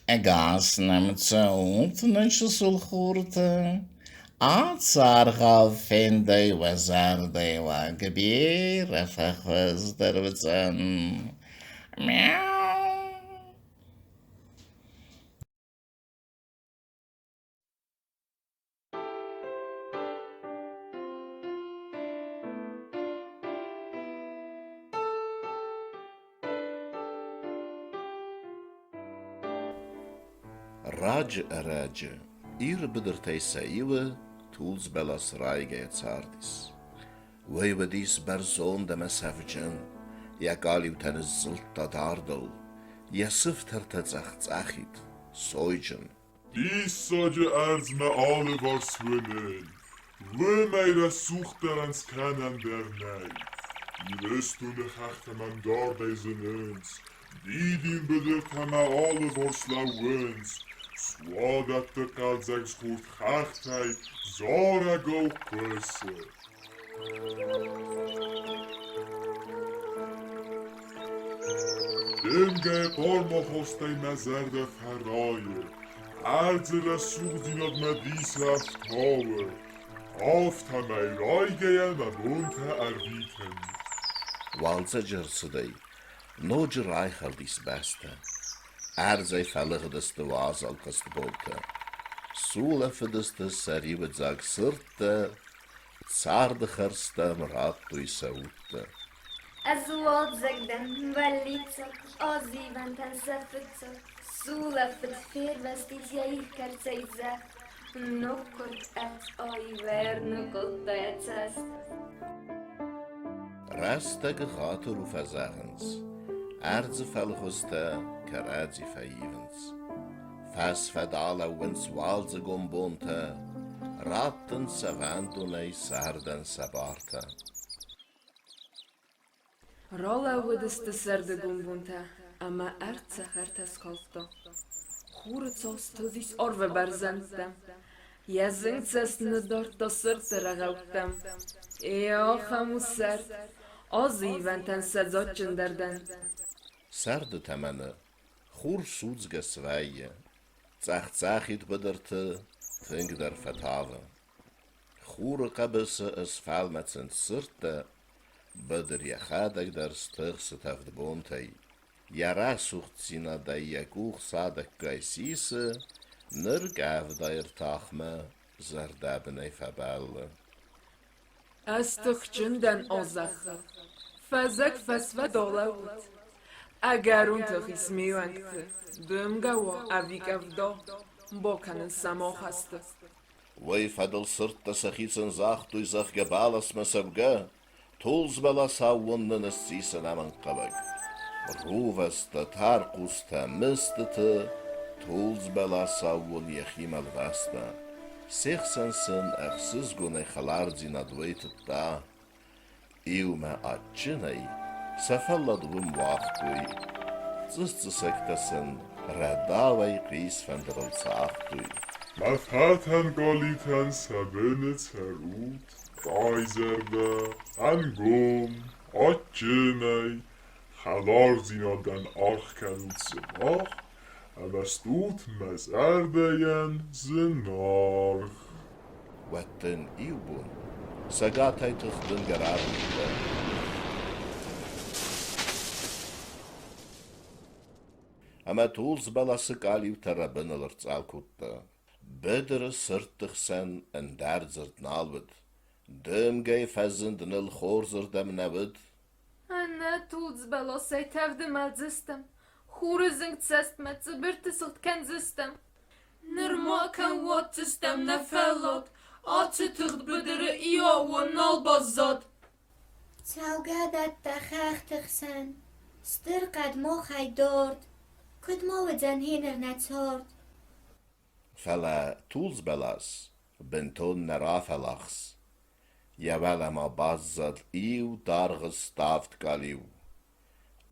Ӕгас нӕм цӕут, нӕ чысыл хуртӕ! Ацы аргъау фендӕй уӕ зӕрдӕйы уаг бирӕ фӕхуыздӕр уыдзӕн. Мяу! Раджы-ӕрӕджы Иры быдыртӕй сӕ иуы тулдз бӕлас райгӕйӕ цардис. Уый уыдис бӕрзонд ӕмӕ сӕвджын, йӕ галиутӕ ныззылдта дардыл, йӕ сыфтӕртӕ цъӕх-цъӕхид, сойджын. Диссаджы ӕрдз мӕ алыварс уынын, уымӕй рӕсугъддӕрӕн скӕнӕн дӕр нӕй. Ирыстоны хӕхтӕ мӕм дардӕй зынынц, дидинбыдыртӕ мӕ алыварс лӕууынц, суадӕтты хъӕлдзӕг схурд хӕхтӕй зарӕгау хъуысы. Дымгӕйы хъарм ахастӕй мӕ зӕрдӕ фӕрайы, ӕрдзы рӕсугъддзинад мӕ дисы ӕфтауы, афтӕмӕй райгӕйӕ мӕ бонтӕ ӕрвитын. Уалдзӕджы ӕрцыдӕй ноджы райхӕлдис бӕстӕ. Ӕрдзӕй фӕлыгъдысты уазал хъызтбонтӕ. Сулӕфыдысты сӕ риуыдзаг сырдтӕ, Царды хӕрзтӕм радтой сӕ удтӕ. Ӕз уалдзӕг дӕн, бӕллиццаг, азивӕнтӕн сӕ фыццаг. Сулӕфыд, фервӕзтис йӕ ихкӕрцӕй зӕхх. Ноггуырд ӕд аивӕрныкъуылдта йӕ цӕст. Рӕстӕг хатыр у фӕзӕгъынц, ӕрдзы фӕлгъуызтӕ кӕрӕдзи фӕивынц. Фӕсфӕд алӕууынц уалдзыгон бонтӕ, раттынц сӕ вӕндонӕй цардӕн сӕ бартӕ. Ралӕууыдысты сӕрдыгон бонтӕ ӕмӕ ӕртдзӕхӕртӕ скалдта. Хуры цал стылдис арвы бӕрзӕндтӕм, йӕ зынг цӕст ныддардта сырдты рӕгъӕуттӕм. Е, ахӕм у сӕрд, азы ивӕнтӕн сӕ дзаджджындӕр дӕн. Сӕрды тӕмӕны Хур судзгӕ свӕййы, цъӕх-цъӕхид быдырты тынгдӕр фӕтавы. Хуры хъӕбысы ысфӕлмӕцынц сырдтӕ, быдыр йӕхӕдӕг дӕр стыхсы тӕвд бонтӕй. Йӕ рӕсугъддзинадӕй йӕ къух цадӕггай сисы, ныр къӕвдайы ртахмӕ зӕрдӕбынӕй фӕбӕллы. Ӕз тыхджын дӕн о зӕххыл, фӕззӕг фӕсвӕд олӕуут. Ӕгӕрон тых ис ме уӕнгты, дымгӕ уа ӕви къӕвда, бакӕнын сӕ мах хӕсты. Уый фӕдыл сырдтӕ сӕхицӕн загътой, зӕгъгӕ, бӕласмӕ цӕугӕ, тулдз бӕлас аууон нын ссис ӕнӕмӕнгхъӕуӕг. Рувӕстӕ, тӕрхъустӕ, мыстыты тулдз бӕлас аууон йӕхимӕ лвӕста. Се хсӕн сын ӕхсызгонӕй хӕлардзинад уайтыдта. Иумӕ адджынӕй сӕ фӕллад уым уагътой, цъыс-цъысӕгтӕ сын рӕдауӕй хъисфӕндырыл цагътой. Мӕ фӕтӕн галитӕн сӕ быны цӕрут, райзӕрдӕ, ӕнгом, адджынӕй, хӕлардзинадӕн аргъ кӕнут сымах, ӕмӕ стут мӕ зӕрдӕйӕн зынаргъ. Уӕд дын иу бон цӕгатӕй тыхдымгӕ рарвыста. Ӕмӕ тулдз бӕласы къалиутӕ рӕбыныл ӕрцъӕл кодта. Быдыры сырдты хсӕн ӕндӕр дзырд нал уыд. Дымгӕйы фӕзынд ныл хорзырдӕм нӕ уыд. Ӕнӕ тулдз бӕласӕй тӕвды мӕлдзыстӕм, Хуры зынг цӕстмӕ цыбырты сыгъд кӕндзыстӕм. Нырма кӕм уадздзыстӕм нӕ фӕллад, ацы тыгъд быдыры иаууон нал баззад. Цӕугӕдӕттӕ хӕхты хсӕн, стыр хъӕд мохӕй дард, куыд ма уыдзӕн гьеныр нӕ цард? Фӕлӕ тулдз бӕлас бынтон нӕ рафӕлахс. Йӕ уӕлӕ ма баззад иу даргъ ставд къалиу.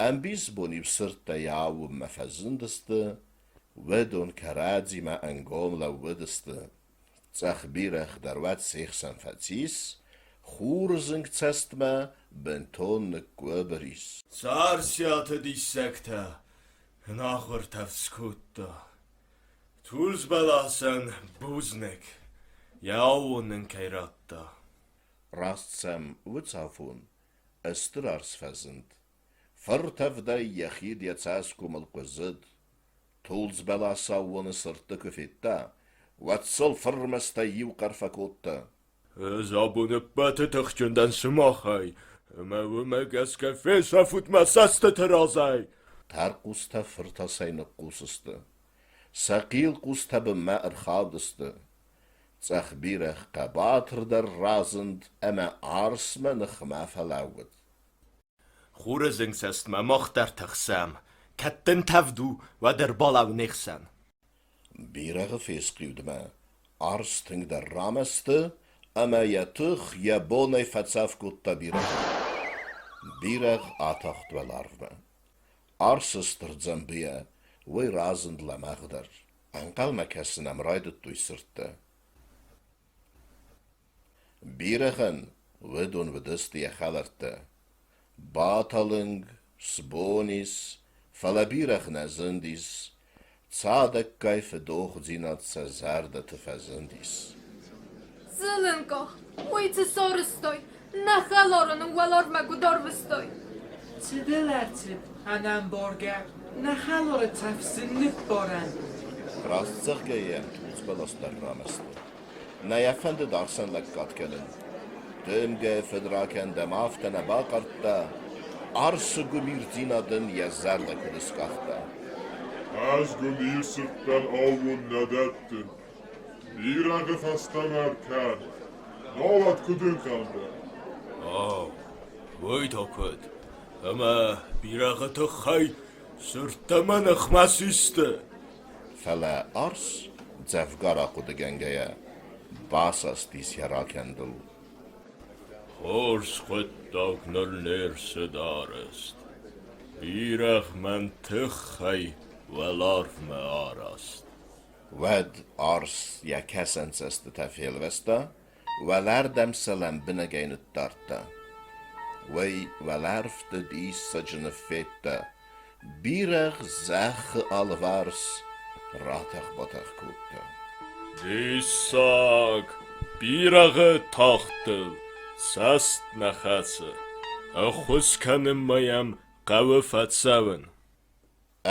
Ӕмбисбон-иу сырдтӕ йӕ аууонмӕ фӕзындысты, уыдон кӕрӕдзимӕ ӕнгом лӕууыдысты. Цъӕх бирӕгъ дӕр уӕд се хсӕн фӕцис, хуры зынг цӕстмӕ бынтон ныггуыбыр ис. Царциаты диссӕгтӕ ӕнахуыр тӕвд скодта. Тулдз бӕласӕн бузныг, йӕ аууон нын кӕй радта. Раст сӕм уыцафон ыстыр арс фӕзынд. Фыртӕвдӕй йӕ хид йӕ цӕсгомыл хъуызыд. Тулдз бӕласы аууоны сырдты куы федта, уӕд сыл фырмӕстӕй иу хъӕр фӕкодта. Ӕз абон ӕппӕты тыхджын дӕн сымахӕй, ӕмӕ уымӕ гӕсгӕ фесӕфут мӕ цӕстыты разӕй! Тӕрхъустӕ фыртасӕй ныхъхъус сты. Сӕ хъилхъустӕ бынмӕ ӕрхаудысты. Цъӕх бирӕгъ хъӕбатырдӕр разынд ӕмӕ арсмӕ ныхмӕ фӕлӕууыд. Хуры зынг цӕстмӕ мах дӕр тыхсӕм, кӕд дын тӕвд у, уӕд ӕрбалӕуу не хсӕн. Бирӕгъы фесхъиудмӕ арс тынгдӕр рамӕсты ӕмӕ йӕ тых йӕ бонӕй фӕцӕф кодта бирӕгъы. Бирӕгъ атахт уӕларвмӕ. Арсы стыр дзӕмбыйӕ уый разынд лӕмӕгъдӕр. Ӕнхъӕлмӕ кӕсын ӕм райдыдтой сырдтӕ. Бирӕгъӕн уыдон уыдысты йӕ хӕлӕрттӕ. Баталынг, сбон ис, фӕлӕ бирӕгъ нӕ зындис, цадӕггай фыдохдзинад сӕ зӕрдӕты фӕзындис. Зылынкъах, уый цы сарӕзтай? Нӕ хӕлары нын уӕларвмӕ куыд арвыстай? Цы дыл ӕрцыд, ӕнӕмбаргӕ, нӕ хӕлары цӕф сын ныббарӕн. Раст зӕгъгӕйӕ йӕм тулдз бӕлас дӕр рамӕсты. Нӕ йӕ фӕндыд арсӕн лӕггад кӕнын. Дымгӕйы фыдракӕнд ӕм афтӕ нӕ бахъардта, арсы гуымирдзинад ын йӕ зӕрдӕ куыд ыскъахта. Ӕз гуымир сырдтӕн аууон нӕ дӕттын. Бирӕгъы фӕстӕмӕ ӕркӕн, науӕд куыд ӕнхъӕл дӕ? Ау, уый та куыд? Ӕмӕ бирӕгъы тыххӕй сырдтӕ мӕ ныхмӕ систы? Фӕлӕ арс, дзӕвгар ахъуыдыгӕнгӕйӕ, басастис йӕ ракӕндыл. Хорз хъуыддаг ныл не рцыд арӕзт. Бирӕгъ мӕн тыххӕй уӕларвмӕ араст. Уӕд арс йӕ кӕсӕнцӕстытӕ фелвӕста, уӕлӕрдӕм сӕ лӕмбынӕгӕй ныддардта. Уый уӕлӕрвты диссаджы ныффедта, бирӕгъ зӕххы алыварс ратӕх-батӕх кодта. Диссаг! Бирӕгъы тахтыл цӕст нӕ хӕцы. Ӕххуыс кӕнынмӕ йӕм хъӕуы фӕцӕуын.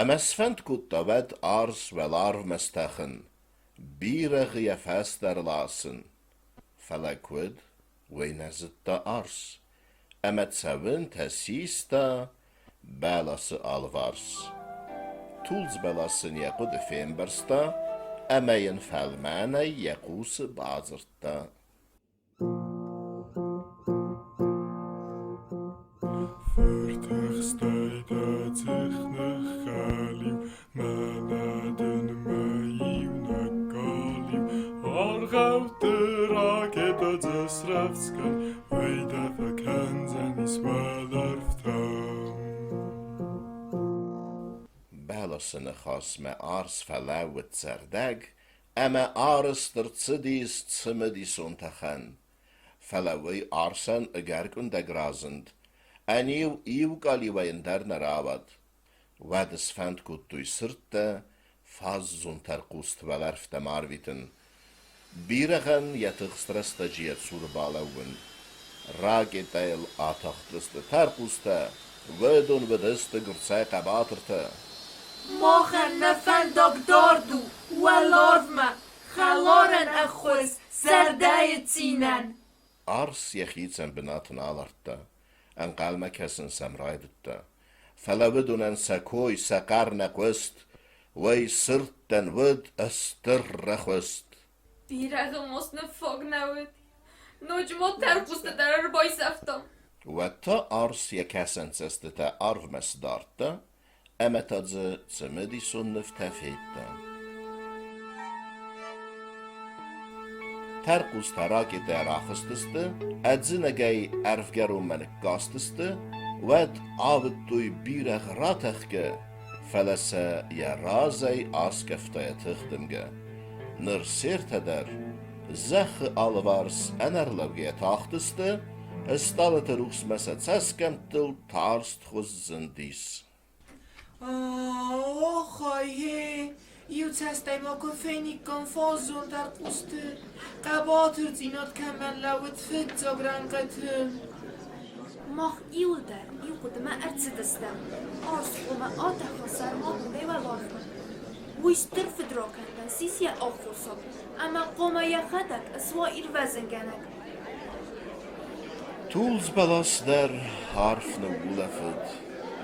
Ӕмӕ сфӕнд кодта уӕд арс уӕларвмӕ стӕхын, бирӕгъы йӕ фӕстӕ ӕрласын. Фӕлӕ куыд, уый нӕ зыдта арс, ӕмӕ цӕуынтӕ систа бӕласы алыварс. Тулдз бӕлас ын йӕ хъуыды фембӕрста ӕмӕ йын фӕлмӕнӕй йӕ хъусы бадзырдта. Фыртыхстӕй дӕ дзых ныххӕлиу, мӕнӕ дын мӕ иунӕг галиу. Аргъӕутты ракетӕ дзы срӕвдз кӕн, уый дӕ фӕкӕндзӕнис уӕлӕрвтӕм. Бӕласы ныхасмӕ арс фӕлӕууыд цӕрдӕг ӕмӕ арӕзт ӕрцыдис цымыдисон тӕхӕн. Фӕлӕ уый арсӕн ӕгӕр къуындӕг разынд, ӕниу иу къалиуӕй ӕндӕр нӕ рауад. Уӕд сфӕнд кодтой сырдтӕ фаззон тӕрхъусты уӕлӕрвтӕм арвитын. Бирӕгъӕн йӕ тыхст рӕстӕджы йӕ цуры балӕууын. Ракетӕйыл атахтысты тӕрхъустӕ, уыдон уыдысты гуырцӕй хъӕбатыртӕ. Махӕн нӕ фӕндаг дард у уӕларвмӕ, хӕларӕн ӕххуыс, зӕрдӕйы цинӕн. Арс йӕхицӕн бынат нал ардта, ӕнхъӕлмӕ кӕсын сӕм райдыдта. Фӕлӕ уыдонӕн сӕ кой, сӕ хъӕр нӕ хъуыст, уый сырдтӕн уыд стыр рӕхуыст. Бирӕгъы мос ныффаг нӕ уыд. Ноджы ма тӕрхъусты дӕр ӕрбайсӕфтам. Уӕд та арс йӕ кӕсӕнцӕстытӕ арвмӕ сдардта ӕмӕ та дзы цымыдисон нывтӕ федта. Тӕрхъустӕ ракетӕ рахызтысты, ӕдзынӕгӕй ӕрвгӕронмӕ ныккастысты, уӕд ауыдтой бирӕгъ ратӕхгӕ, фӕлӕ сӕ йӕ разӕй аскъӕфта йӕ тыхдымгӕ. Ныр се ртӕ дӕр зӕххы алыварс ӕнӕрлӕугӕйӕ тахтысты, стъалыты рухсмӕ сӕ цӕсгӕмттыл тарстхуыз зындис. Охай-гье, иу иу цӕстӕй ма куы фениккам фаззон тӕрхъусты, хъӕбатырдзинад кӕмӕн лӕууыд фыццаг рӕнхъыты. Мах иуылдӕр иу хъуыдымӕ ӕрцыдыстӕм, арс хъуамӕ атӕха сӕрмагондӕй уӕларвмӕ. Уый стыр фыдракӕндӕн ссис йӕ аххосаг ӕмӕ хъуамӕ йӕхӕдӕг суа ирвӕзынгӕнӕг. Тулдз бӕлас дӕр арф ныуулӕфыд,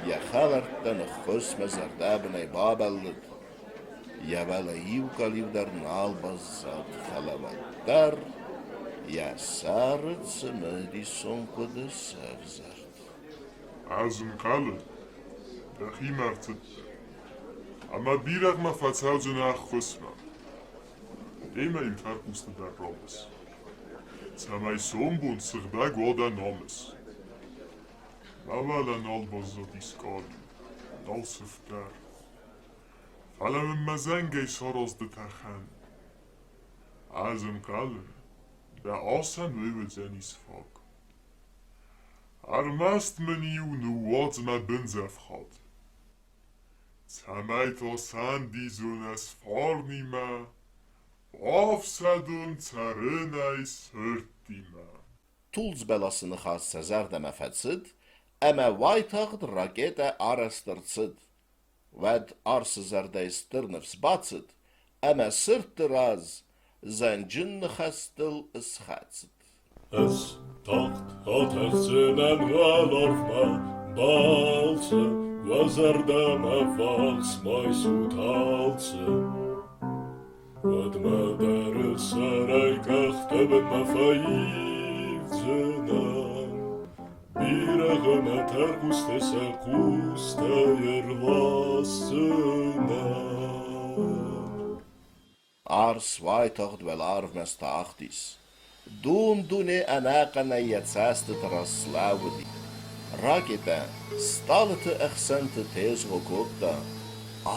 йӕ хӕлӕрттӕн ӕххуысмӕ зӕрдӕбынӕй бабӕллыд. Йӕ уӕлӕ иу къалиу дӕр нал баззад, фӕлӕ уӕддӕр йӕ сӕры цымыдисон хъуыды сӕвзӕрд. Ӕз ӕнхъӕлын, дӕхимӕ ӕрцыдтӕ, ӕмӕ бирӕгъмӕ фӕцӕудзынӕ ӕххуысмӕ. Демӕ йын тӕрхъусты дӕр ромыс, цӕмӕй сомбон сыгъдӕг уа дӕ намыс. Мӕ уӕлӕ нал баззадис къалиу, нал сыфтӕр. Фӕлӕ мын мӕ зӕнгӕй сараз ды тӕхӕн. Ӕз ӕнхъӕлын, дӕ асӕн уый уыдзӕнис фаг. Ӕрмӕст мын-иу ныууадз мӕ бындзӕфхад. Цӕмӕй та сӕндидзон ӕз фарнимӕ, бафсӕдон цӕрынӕй сырдтимӕ. Тулдз бӕласы ныхас сӕ зӕрдӕмӕ фӕцыд, ӕмӕ уайтагъд ракетӕ арӕзт ӕрцыд. Уӕд арсы зӕрдӕйы стыр ныфс бацыд ӕмӕ сырдты раз зӕнджын ныхӕстыл ысхӕцыд. Ӕз тагъд атӕхдзынӕн уӕларвмӕ балцы, уӕ зӕрдӕмӕ ввахс ма исут алцы. Уӕдмӕ дӕр сӕрӕй къӕхты бынмӕ фӕивдзынӕн. Бирӕгъы мӕ тӕрхъустӕ сӕ хъустӕ ӕрласдзынӕн. Арс уайтагъд уӕларвмӕ стахтис. Дун-дуне ӕнӕхъӕнӕй йӕ цӕстыты раз слӕууыди. Ракетӕ стъалыты ӕхсӕнты тезгъо кодта,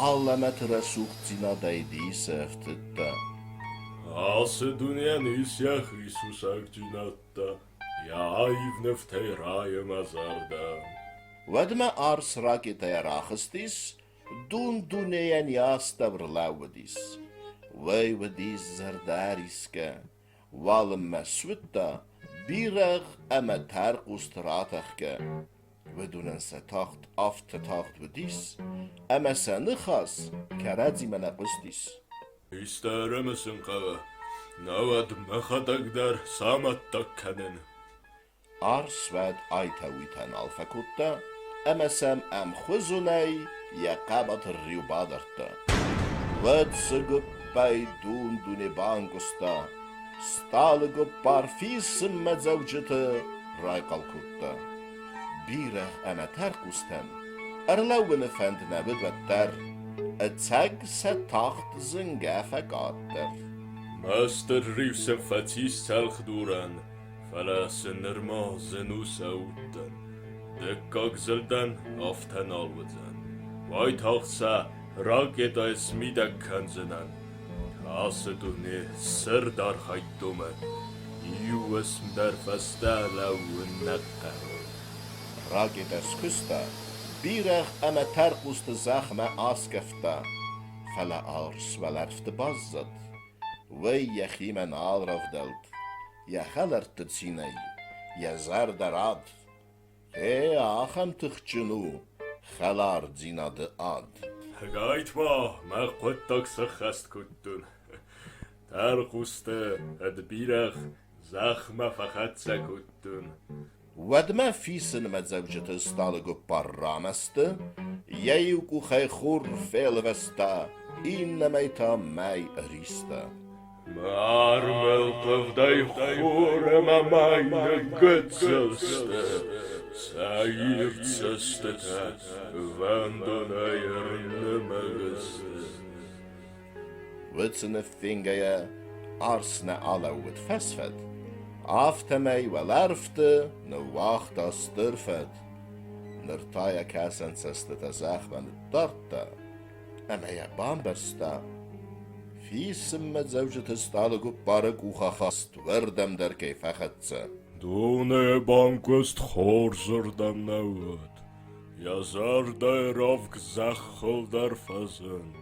алӕмӕты рӕсугъддзинадӕй дисы ӕфтыдта. Ацы дунейӕн ис йӕхи сусӕгдзинӕдтӕ, йӕ аив нывтӕй райы мӕ зӕрдӕ. Уӕдмӕ арс ракетӕйӕ рахызтис, дун-дунейӕн йӕ астӕу рлӕууыдис. Уый уыдис зӕрдӕрисгӕ. Уалынмӕ суыдта бирӕгъ ӕмӕ тӕрхъусты ратӕхгӕ. Уыдонӕн сӕ тахт афтӕ тагъд уыдис, ӕмӕ сӕ ныхас кӕрӕдзимӕ нӕ хъуыстис. Исты ӕрымысын хъӕуы, науӕд мӕхӕдӕг дӕр самӕттаг кӕнын. Арс уӕд айтӕ-уйтӕ нал фӕкодта ӕмӕ сӕм ӕмхуызонӕй йӕ хъӕбатыр риу бадардта. Уӕд цы гуыппӕй дун-дуне банкъуыста, стъалы гуыппар фисынмӕдзӕуджыты райхъал кодта. Бирӕгъ ӕмӕ тӕрхъустӕн ӕрлӕууыны фӕнд нӕ уыд уӕддӕр, ӕцӕг сӕ тахт зынгӕ фӕкъаддӕр. Мӕ стыр риу сын фӕцис цӕлхдурӕн, фӕлӕ сын нырма зын у сӕ удтӕн. Дыккаг зылдӕн афтӕ нал уыдзӕн. Уайтагъд сӕ ракетӕй смидӕг кӕндзынӕн. Ацы дуне цырд архайд домы, иу уысм дӕр фӕстӕ лӕууын нӕ хъӕуы. Ракетӕ скуыста, бирӕгъ ӕмӕ тӕрхъусты зӕхмӕ аскъӕфта, фӕлӕ арс уӕлӕрвты баззад. Уый йӕхимӕ нал равдӕлд, йӕ хӕлӕртты цинӕй йӕ зӕрдӕ рад. Гъе, ахӕм тыхджын у хӕлардзинады ад. Ӕгайтма мӕ хъуыддаг сӕххӕст кодтон. Тӕрхъусты ӕд бирӕгъ зӕхмӕ фӕхӕццӕ кодтон. Уӕдмӕ фисынмӕдзӕуджыты стъалы гуыппар рамӕсты, йӕ иу къухӕй хур фелвӕста, иннӕмӕй та мӕй ӕриста. Мӕ армӕлхъывдӕй хур ӕмӕ мӕй ныггыццыл сты, сӕ ирд цӕстытӕ вӕндонӕй ӕрнымӕг сты. Уыцы ныффингӕйӕ арс нӕ алӕууыд фӕсфӕд, афтӕмӕй уӕлӕрвты ныууагъта стыр фӕд. Ныр та йӕ кӕсӕнцӕстытӕ зӕхмӕ ныддардта ӕмӕ йӕ бамбӕрста, фисынмӕдзӕуджыты стъалы гуыппары къухахаст уырдӕм дӕр кӕй фӕхӕццӕ. Дуне банкъуыст хорзырдӕм нӕ уыд, йӕ зӕрдӕйы равг зӕххыл дӕр фӕзынд.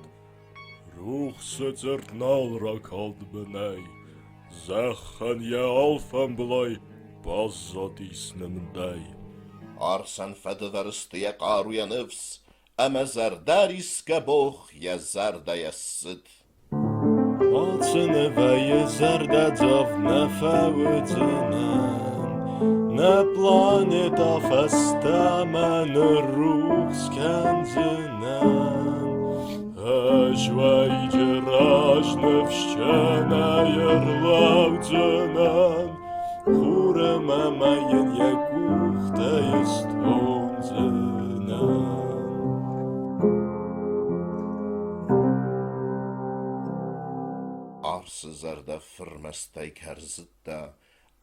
Рухсы цырт нал ракалд бынӕй, Зӕххӕн йӕ алфӕмблай баззадис нымдӕй. Арсӕн фӕдывӕр сты йӕ хъару, йӕ ныфс, ӕмӕ зӕрдӕрисгӕ богъ йӕ зӕрдӕйӕ ссыд. Алцы нывӕйы зӕрдӕдзӕф нӕ фӕуыдзынӕн, Нӕ планетӕ фӕстӕмӕ ныррухс кӕндзынӕн. Ӕз уӕйыджы раз ныфсджынӕй ӕрлӕудзынӕн, Хуры мӕ йын йӕ къухтӕй ыстондзынӕн. Арсы зӕрдӕ фырмӕстӕй кӕрзыдта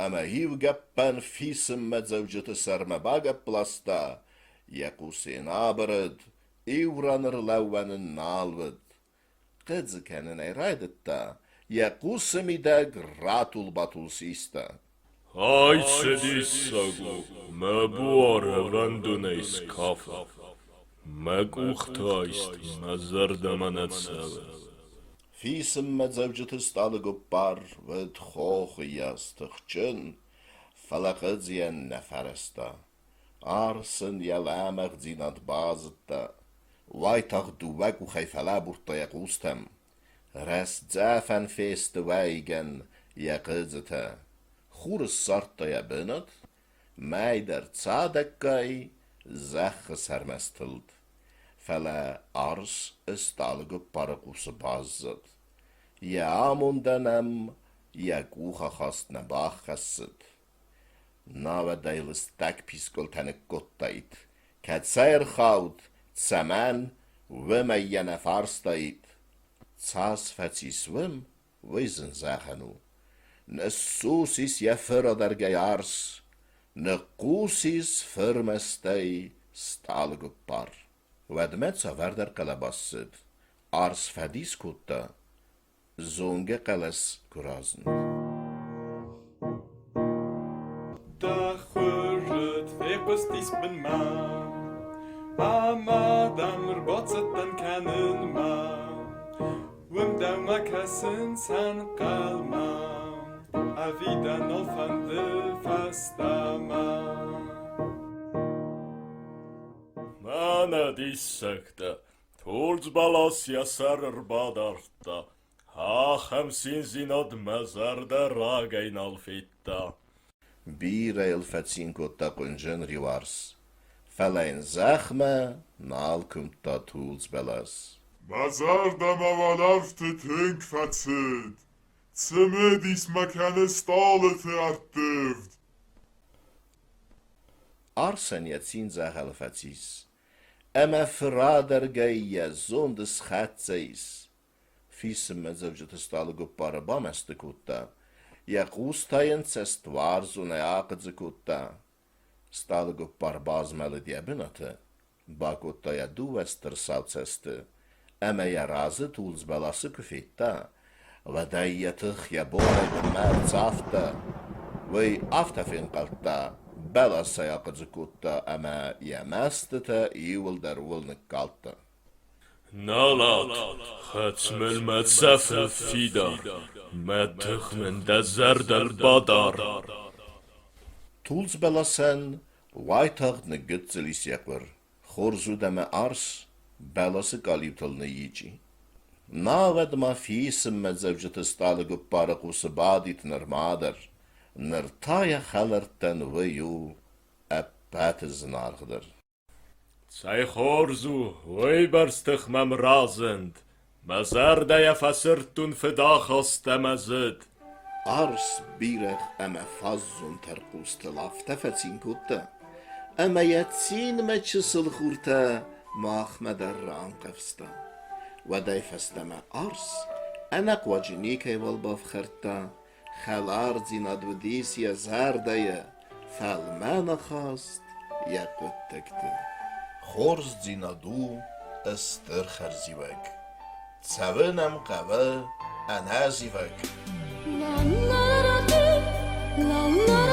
ӕмӕ иу гӕппӕн фисынмӕдзӕуджыты сӕрмӕ багӕпп ласта, йӕ хъус ын абырыд, иу ран ӕрлӕууӕн ын нал уыд. Хъыдзы кӕнын ӕй райдыдта, йӕ хъусы мидӕг ратул-батул систа. Ай цы диссаг у, мӕ буар ӕвӕндонӕй скафы. Мӕ къухты айст мӕ зӕрдӕмӕ нӕ цӕуы. Фисынмӕдзӕуджыты стъалыгуппар уыд хохы йас тыхджын, фӕлӕ хъыдзыйӕн нӕ фӕрӕзта. Арс ын йӕ лӕмӕгъдзинад базыдта. Уайтагъд дыууӕ къухӕй фӕлӕбурдта йӕ хъустӕм. Рӕстдзӕфӕн фесты уӕйыгӕн йӕ хъыдзытӕ. Хур ссардта йӕ бынат, мӕй дӕр цадӕггай зӕххы сӕрмӕ стылд. Фӕлӕ арс стъалыгуппары хъусы баззад. Йӕ амондӕн ӕм йӕ къухахаст нӕ баххӕссыд. Науӕд ӕй лыстӕг пискъуылтӕ ныккодтаид. Кӕцӕй ӕрхауд, цӕмӕн, уымӕй йӕ нӕ фарстаид. Цас фӕцис уым, уый зын зӕгъӕн у. Ныссус ис йӕ фырадӕргӕй арс, ныхъхъус ис фырмӕстӕй стъалыгуппар. Уӕдмӕ цавӕрдӕр хъӕлӕба ссыд. Арс фӕдис кодта, зонгӕ хъӕлӕс куы разынд. Дӕ хуыррытт фехъуыстис бынмӕ, Ӕмӕ дӕм ӕрбацыдтӕн кӕнынмӕ. Уым дӕумӕ кӕсынц ӕнхъӕлмӕ, Ӕви дӕ нал фӕнды фӕстӕмӕ? Мӕнӕ диссӕгтӕ! Тулдз бӕлас йӕ сӕр ӕрбадардта. Ахӕм циндзинад мӕ зӕрдӕ рагӕй нал федта. Бирӕ йыл фӕцин кодта хъуынджын риуарс, фӕлӕ йын зӕхмӕ нал куымдта тулдз бӕлас. Мӕ зӕрдӕмӕ уӕлӕрвты тынг фӕцыд, цымыдис мӕ кӕны стъалыты ӕрттывд. Арсӕн йӕ цин дзӕгъӕлы фӕцис, ӕмӕ фырадӕргӕй йӕ зонд схӕццӕ ис. Фисынмӕдзӕуджыты стъалыгуппары бамӕсты кодта, йӕ хъустӕ йын цӕстуарзонӕй ахъыдзы кодта. Стъалыгуппар базмӕлыд йӕ бынаты, бакодта йӕ дыууӕ стыр сау цӕсты ӕмӕ йӕ разы тулдз бӕласы куы федта, уӕд ӕй йӕ тых йӕ бонӕй бынмӕ ӕрцавта. Уый афтӕ фенхъӕлдта, бӕласӕй ахъыдзы кодта ӕмӕ йӕ мӕстытӕ иуылдӕр ууыл ныккалдта. Налат, хӕц мыл мӕ цӕфыл фидар, мӕ тых мын дӕ зӕрдыл бадар. Тулдз бӕласӕн уайтагъд ныггыццыл ис йӕ хъуыр. Хорз уыд ӕмӕ арс бӕласы къалиутыл ныйичъи. Науӕд ма фисынмӕдзӕуджыты стъалыгуппары хъусы бадит нырма дӕр. Ныр та йӕ хӕлӕрттӕн уый у ӕппӕты зынаргъдӕр. Цӕй хорз у, уыйбӕрц тых мӕм разынд, мӕ зӕрдӕйӕ фӕсырдтон фыдахаст ӕмӕ зыд. Арс, бирӕгъ ӕмӕ фаззон тӕрхъустыл афтӕ фӕцин кодта, ӕмӕ йӕ цинмӕ чысыл хуртӕ махмӕ дӕр ранхъӕвзта. Уӕдӕй фӕстӕмӕ арс ӕнӕхъуаджы никӕйуал бафхӕрдта, хӕлардзинад уыдис йӕ зӕрдӕйы, фӕлмӕн ахаст йӕ хъуыддӕгты. Хорздзинад у стыр хӕрзиуӕг. Цӕуын ӕм хъӕуы ӕнӕзивӕг. La la la la la.